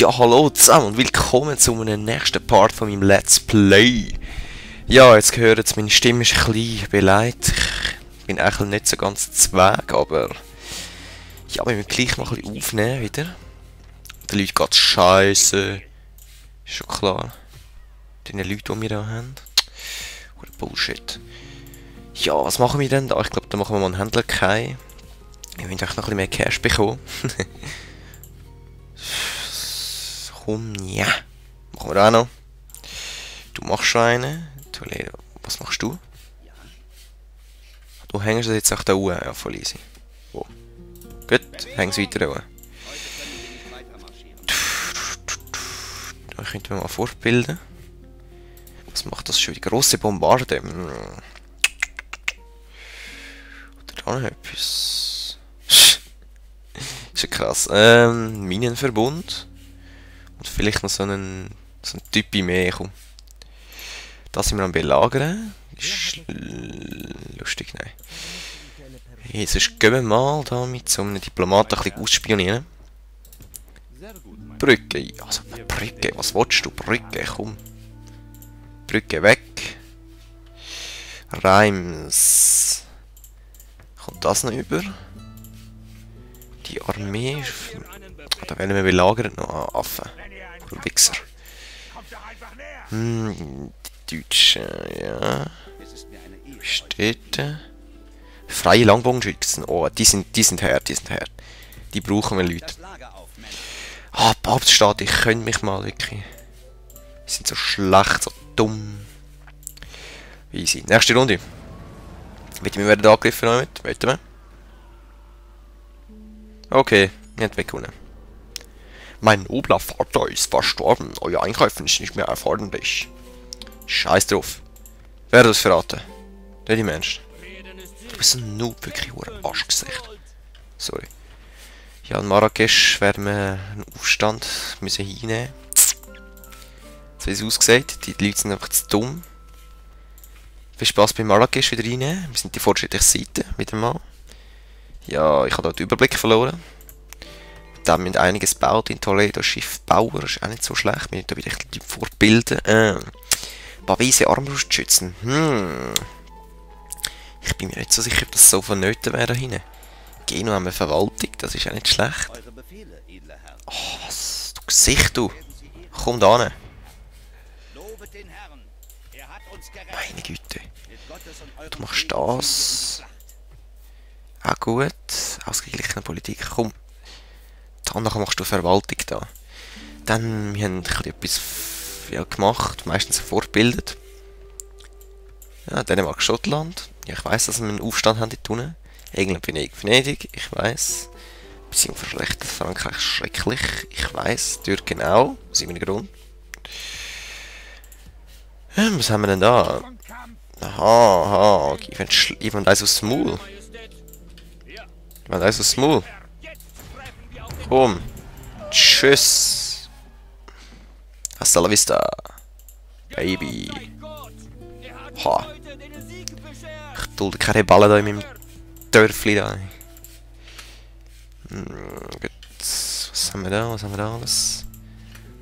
Ja, hallo zusammen und willkommen zu einem nächsten Part von meinem Let's Play. Ja, jetzt gehört es, meine Stimme ist ein bisschen beleidigt. Ich bin eigentlich nicht so ganz zweig, aber ja, wir müssen gleich mal ein bisschen aufnehmen wieder. Den Leuten geht's scheiße. Ist schon klar. Den Leuten, die wir da haben. Oder Bullshit. Ja, was machen wir denn da? Ich glaube, da machen wir mal einen Händler Kai. Wir wollen echt noch ein bisschen mehr Cash bekommen. Komm, ja. Machen wir auch noch. Du machst schon einen. Was machst du? Du hängst das jetzt auch da oben. Ja, voll easy. Oh. Gut, häng's weiter oben. Da könnten wir mal fortbilden. Was macht das schon? Die grosse Bombarde. Oder da noch etwas. Ist ja krass. Minenverbund. Und vielleicht noch so ein Typ mehr. Komm. Das sind wir am Belagern. Ist lustig, nein. Jetzt gehen wir mal da mit so einem Diplomaten ein bisschen ausspionieren. Brücke. Also, Brücke. Was willst du? Brücke, komm. Brücke weg. Reims. Kommt das noch über? Die Armee. Da werden wir belagert noch Affen. Oder Wichser. Die Deutschen, ja. Wie steht da? Freie Langbogenschützen. Oh, die sind hart, die sind hart. Die brauchen wir, Leute. Ah, Papststaat, ich könnte mich mal wirklich. Die sind so schlecht, so dumm. Easy. Nächste Runde. Wir werden angegriffen damit. Wetten wir? Okay, wir haben weggewonnen. Mein nobler Vater ist verstorben. Euer Einkaufen ist nicht mehr erforderlich. Scheiß drauf. Wer hat das verraten? Der die Mensch. Du bist ein Noob, wirklich ein Arschgesicht. Sorry. Ja, in Marrakesch werden wir einen Aufstand müssen hinnehmen. So wie es aussieht. Die Leute sind einfach zu dumm. Viel Spaß bei Marrakesch wieder reinnehmen. Wir sind die fortschrittliche Seite, wieder mal. Ja, ich habe da den Überblick verloren. Da haben wir einiges gebaut in Toledo. Schiffbauer ist auch nicht so schlecht. Wir müssen da wieder ein bisschen fortbilden. Pavese Armbrustschützen. Ich bin mir nicht so sicher, ob das so vonnöten wäre da hinten. Geno haben wir Verwaltung, das ist auch nicht schlecht. Oh, was? Du Gesicht, du. Komm da hin. Meine Güte. Du machst das. Auch gut. Ausgeglichene Politik. Komm. Dann machst du Verwaltung da. Dann, wir haben etwas gemacht, meistens fortgebildet. Ja, Dänemark, Schottland. Ja, ich weiss, dass wir einen Aufstand haben dort unten. England, Venedig, ich weiss. Beziehung verschlechtert, Frankreich schrecklich, ich weiss. Türken auch, aus irgendeinem Grund. Was haben wir denn da? Aha, jemand eins aus dem Maul. Jemand eins aus dem Maul. Komm. Tschüss. Hasta la vista. Baby. Ha. Ich dulde keine Ballen da in meinem Dörfli da. Gut. Was haben wir da? Was haben wir da alles?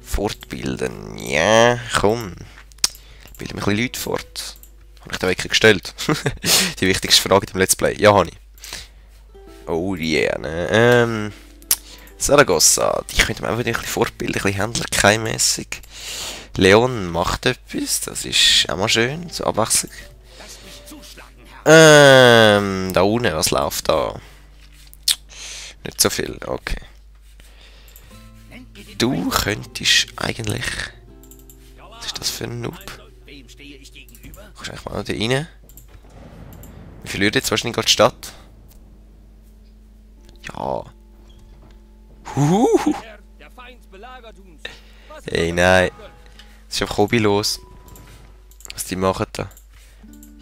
Fortbilden. Ja, komm. Bilden wir ein bisschen Leute fort. Habe ich da wirklich gestellt? Die wichtigste Frage im Let's Play. Ja, habe ich. Oh yeah, ne. Saragossa, die könnte man einfach ein bisschen fortbilden, ein bisschen Händler-Kai-mässig. Leon macht etwas, das ist auch mal schön, so Abwechslung. Da unten, was läuft da? Nicht so viel, okay. Du könntest eigentlich... Was ist das für ein Noob? Kannst du eigentlich mal noch da rein? Wie viel Leute jetzt wahrscheinlich gerade die Stadt? Ja. Hey, nein. Das ist einfach hobbylos. Was die machen da.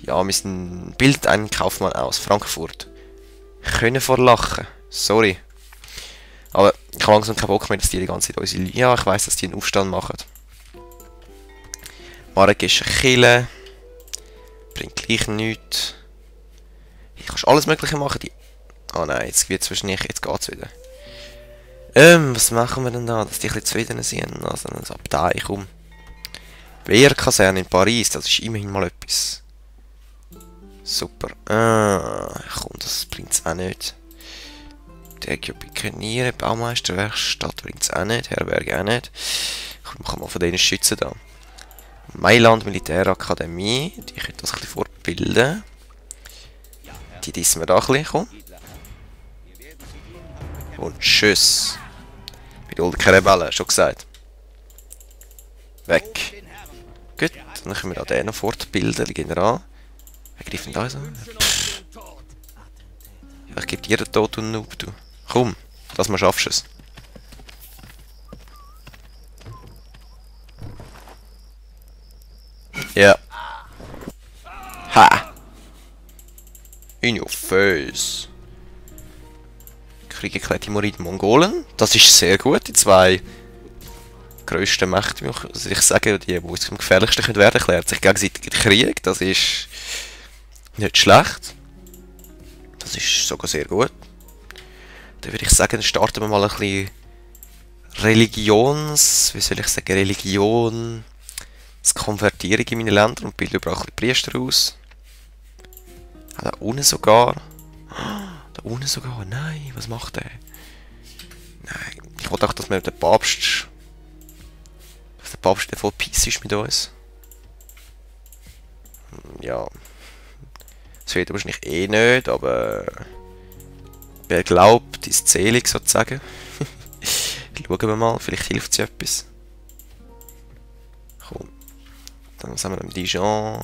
Ja, wir sind... Bildet einen Kaufmann aus. Frankfurt. Können vor Lachen. Sorry. Aber ich habe langsam keinen Bock mehr, dass die ganze Zeit unsere... Ja, ich weiss, dass die einen Aufstand machen. Marrakesch Kille. Bringt gleich nichts. Du kannst alles Mögliche machen. Die... Ah nein, jetzt wird's wahrscheinlich... Jetzt geht's wieder. Was machen wir denn da, dass die ein bisschen zufrieden sind? Also ein Abtei, komm. Wehrkaserne in Paris, das ist immerhin mal etwas. Super. Komm, das bringt es auch nicht. Deckio Pikenieren, Baumeisterwerkstatt bringt es auch nicht, Herberge auch nicht. Ich kann mal von denen schützen da. Mailand Militärakademie, die könnte das ein bisschen fortbilden. Die dissen wir da ein bisschen, komm. Und tschüss. Bei Dulden keine Rebellen, schon gesagt. Weg. Gut, dann können wir da den noch fortbilden, den General. Wer greift denn da so? Ja, ich gebe dir den Tod und Noob, du. Komm, das mal schaffst du es. Ja. Ha! In your face. Kriege gleich Timuriden Mongolen. Das ist sehr gut. Die zwei grössten Mächte, also ich sage, die es am gefährlichsten werden können, erklärt sich gegenseitig den Krieg. Das ist nicht schlecht. Das ist sogar sehr gut. Dann würde ich sagen, starten wir mal ein bisschen wie soll ich sagen, Religionskonvertierung in meinen Ländern und bilden überall ein bisschen Priester aus. Ah, da unten sogar. Da unten sogar. Nein, was macht der? Nein, ich wollte auch, dass der Papst voll peace ist mit uns. Ja. Das wird wahrscheinlich eh nicht, aber wer glaubt, ist zählig sozusagen. Schauen wir mal, vielleicht hilft sie etwas. Komm. Dann was haben wir im Dijon.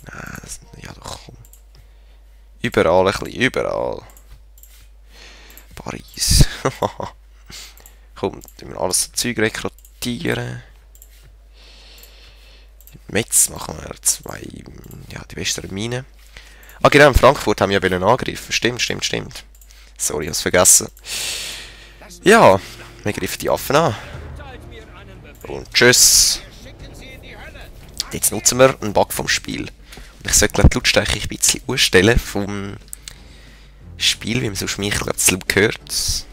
Nein, ja doch, komm. Überall ein bisschen, überall. Paris. Komm, tun wir alles so Zeug rekrutieren. Metz machen wir zwei, ja, die besseren Minen. Ah genau, in Frankfurt haben wir ja angegriffen. Stimmt. Sorry, ich hab's vergessen. Ja, wir greifen die Affen an. Und tschüss. Jetzt nutzen wir einen Bug vom Spiel. Und ich sollte die Lautstärke ein bisschen ausstellen vom Spiel, wie man so schmeichelt, das laut gehört.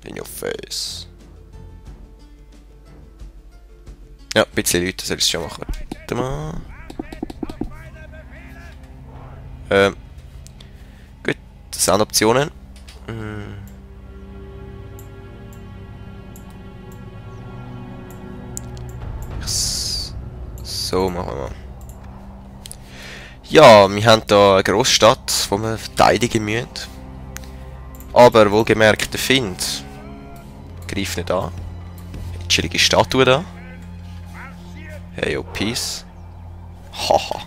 In your face. Ja, ein bisschen Leute soll ich es schon machen. Warte mal. Gut, Soundoptionen. So, machen wir mal. Ja, wir haben hier eine Grossstadt, die wir verteidigen müssen. Aber wohlgemerkt, der Find greift nicht an. Eine chillige Statue da. Hey, oh, peace. Haha.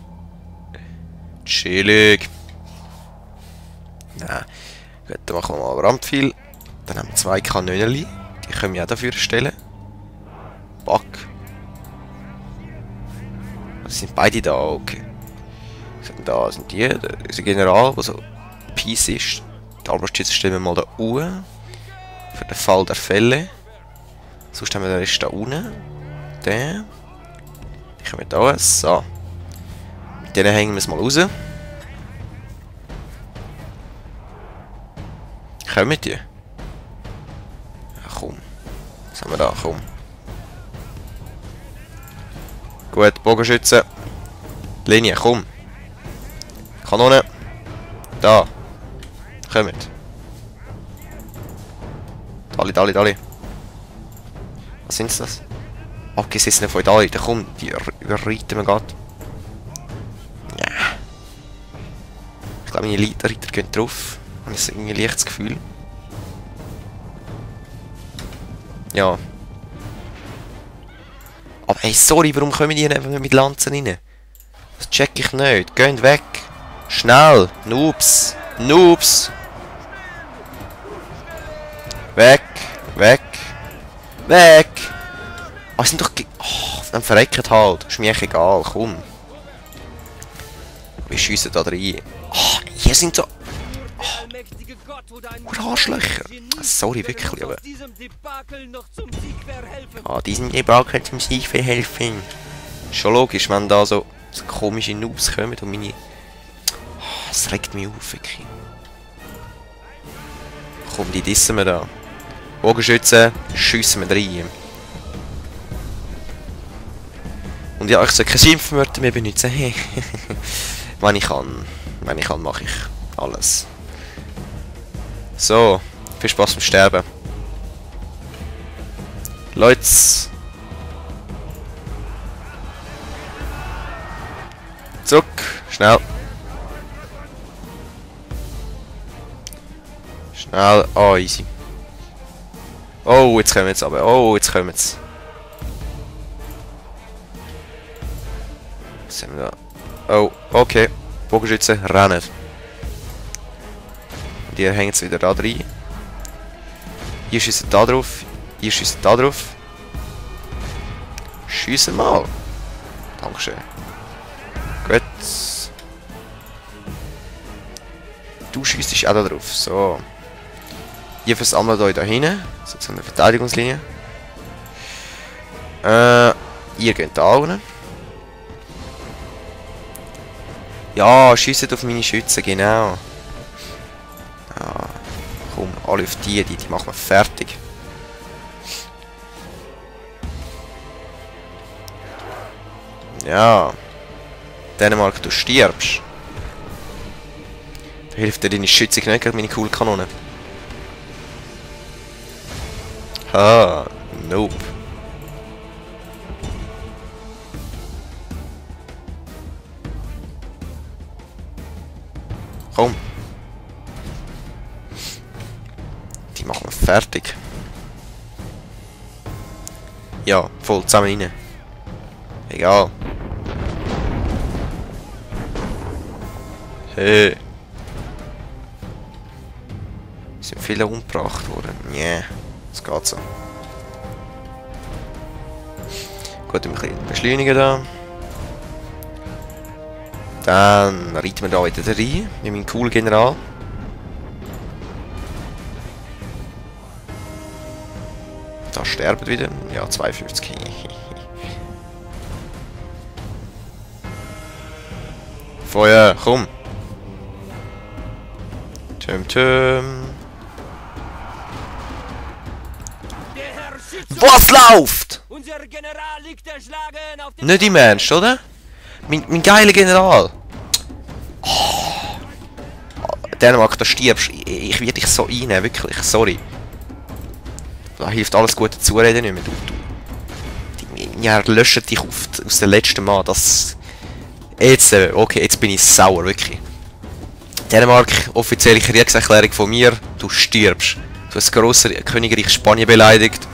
Chillig. Nein. Gut, dann machen wir mal Brandpfeil. Dann haben wir zwei Kanönerli. Die können wir auch dafür stellen. Back. Das sind beide da, okay. Da sind die. Unser General, der so peace ist. Die Armbrustschütze stellen wir mal da oben. Für den Fall der Fälle. Sonst haben wir den Rest da unten. Den. Die kommen da. So. Mit denen hängen wir es mal raus. Kommen die? Ja, komm. Was haben wir da? Komm. Gut, Bogenschützen. Linie, komm. Kanone. Da. Kommt. Dali. Was sind das? Abgesessene Feudali. Da komm, die überreiten wir gerade. Ja. Ich glaube, meine Reiter gehen drauf. Habe ich irgendwie ein leichtes Gefühl. Ja. Aber hey, sorry, warum kommen die nicht mit Lanzen rein? Das check ich nicht. Geht weg. Schnell. Noobs. Weg. Ah, sind doch... Oh, dann verrecken halt. Ist mir echt egal. Komm. Wir schiessen da rein. Oh, hier sind so... Oh, Arschlöcher. Sorry, wirklich, aber... Ah, diesem Debakel zum Sieg verhelfen. Schon logisch, wenn da so komische Noobs kommen und meine... Oh, das regt mich auf, wirklich. Komm, die dissen wir da. Bogenschützen, schiessen wir rein. Und ja, ich soll keine Schimpfwörter mehr benutzen. Wenn ich kann, mache ich alles. So, viel Spaß beim Sterben. Leute. Zurück, schnell. Schnell, oh easy. Oh, jetzt kommen wir jetzt aber. Oh, jetzt kommen wir jetzt. Was haben wir da? Oh, okay. Bogenschützen, rennen. Und ihr hängt es wieder da rein. Ihr schießt da drauf. Ihr schießt da drauf. Schiessen mal. Dankeschön. Gut. Du schiessest auch da drauf. So. Ihr versammelt euch da hinten. So zu einer Verteidigungslinie. Ihr geht da unten. Ja, schiesset auf meine Schützen, genau. Ja, komm, alle auf die machen wir fertig. Ja. Dänemark, du stirbst. Da hilft dir deine Schütze nicht gegen meine Kugelkanone. Ah, nope. Komm. Die machen wir fertig. Ja, voll zusammen rein. Egal. Hey. Sind viele umgebracht worden. Nee, das geht so. Gut, ein bisschen beschleunigen da. Dann reiten wir da wieder rein, mit meinem coolen General. Da sterben wieder. Ja, 52. Feuer, komm! Töm. Was läuft? Unser General liegt erschlagen auf dem Nicht im Ernst, oder? Mein geiler General. Oh. Dänemark, da stirbst. Ich will dich so reinnehmen, wirklich. Sorry. Da hilft alles gute Zureden nicht mehr. Ja, löscht dich aus dem letzten Mal. Das... Jetzt, okay, jetzt bin ich sauer, wirklich. Dänemark, offizielle Kriegserklärung von mir. Du stirbst. Du hast das grosse Königreich Spanien beleidigt.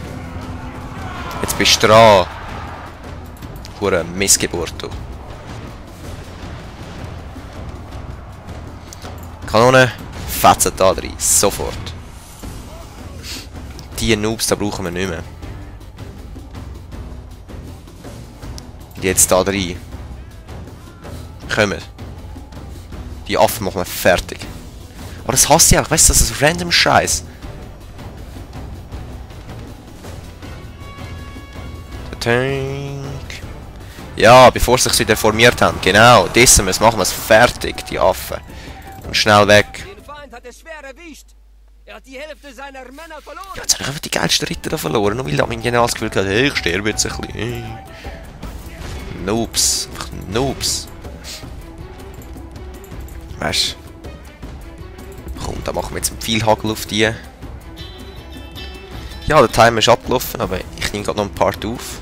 Jetzt bist du dran. Hure Missgeburt, du. Kanone, fetzen da drin. Sofort. Die Noobs, da brauchen wir nicht mehr. Und jetzt da drin. Kommen. Die Affen machen wir fertig. Aber das hasse ich auch. Weißt du, das ist random Scheiß. Der Tank. Ja, bevor sie sich wieder formiert haben. Genau, das machen wir es fertig, die Affen. Und schnell weg. Den Feind hat es schwer erwischt. Er hat die Hälfte seiner Männer verloren. Ja, jetzt habe ich einfach die geilsten Ritter da verloren. Nur weil da mein General das Gefühl hat, hey, ich sterbe jetzt ein bisschen. Hey. Noobs. Einfach Noobs. Weißt du? Komm, da machen wir jetzt einen Pfeilhagel auf die. Ja, der Timer ist abgelaufen, aber ich nehme gerade noch einen Part auf.